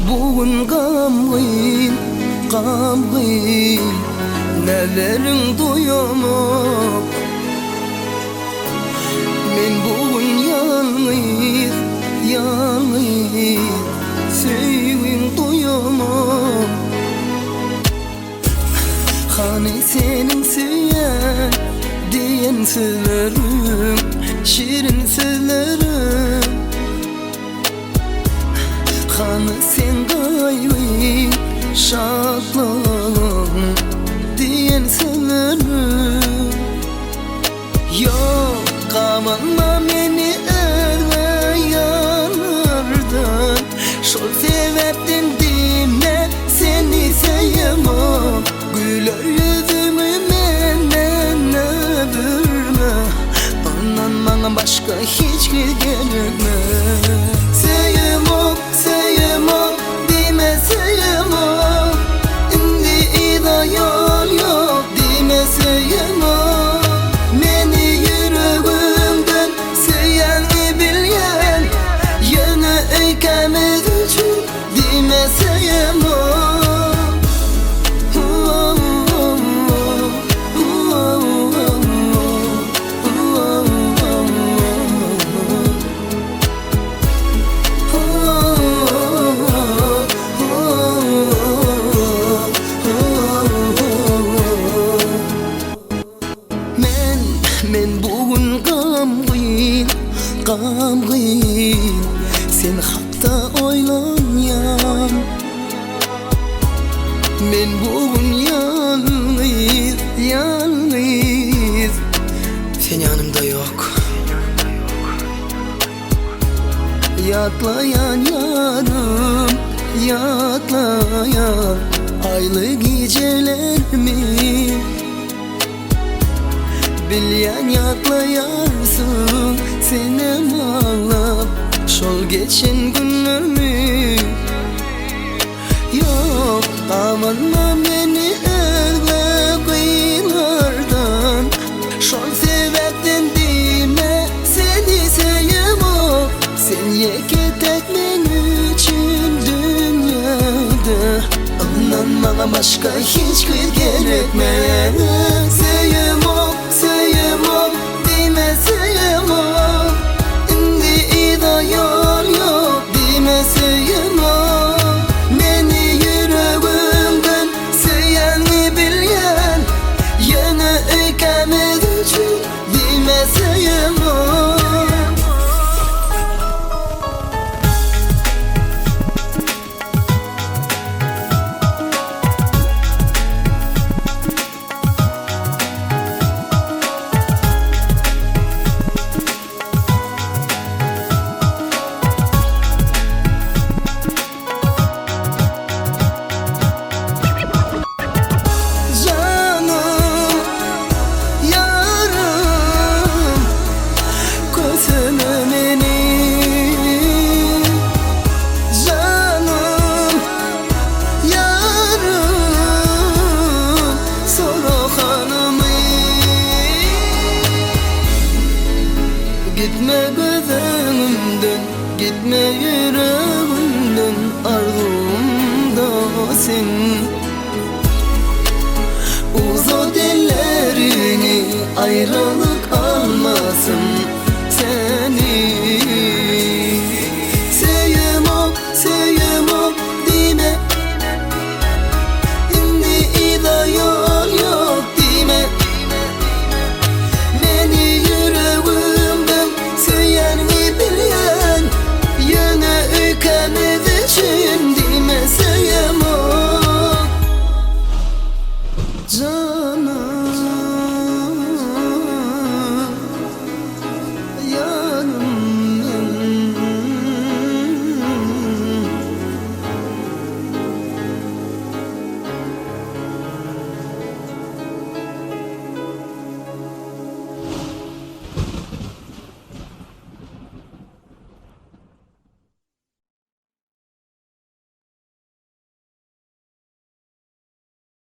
Bu gün gamgyn, gamgyn Nälerin duýamok Men bu gün ýalňyz, ýalňyz Söýgiň duýamok Hany seniň söýýän diýen sözleriň, şirin sözleriň? Hany sen gaýgy şatlygyň diýen sözleriň? Ýok, gabanma meni özge ýarlardan, Şol sebäpden diýme seni söýemok. Güler ýüzüňi menden öwürme, Ondan maňa başga hiç kis gerekme. Söýemok, söýemok diýme söýemok, Indi yza ýol ýok diýme söýemok. Meni ýüregimden söýýäňi bilýän, Ýöne öýkämiz üçin diýme söýemok. Men, men bu gün gamgyn, gamgyn Sen hakda oýlanýan. Men bu gün ýalňyz, ýalňyz Sen ýanymda ýok. Ýatlaýan ýarym, ýatlaýan Aýly gijelerimi. Bilýän ýatlaýarsyň senem aglap Şol geçen günlerimi. Ýok, gabanma meni özge gyzlardan Şol sebäpden diýme seni söýemok Sen ýeke-täk meň üçin dünýäde Yndan maňa başga hiç gyz gerekme Söýemok, söýemok diýme söýemok Indi yza ýol ýok diýme söýemok Meni ýüregimden söýýäňi bilýän Ýöne öýkämiz üçin diýme söýemok. Janym, ýarym, köseme meni. Janym, ýarym, sora halymy. Gitme göz öňümden, gitme ýüregimden, arzuwymda sen. Uzat elleriňi, aýralyk.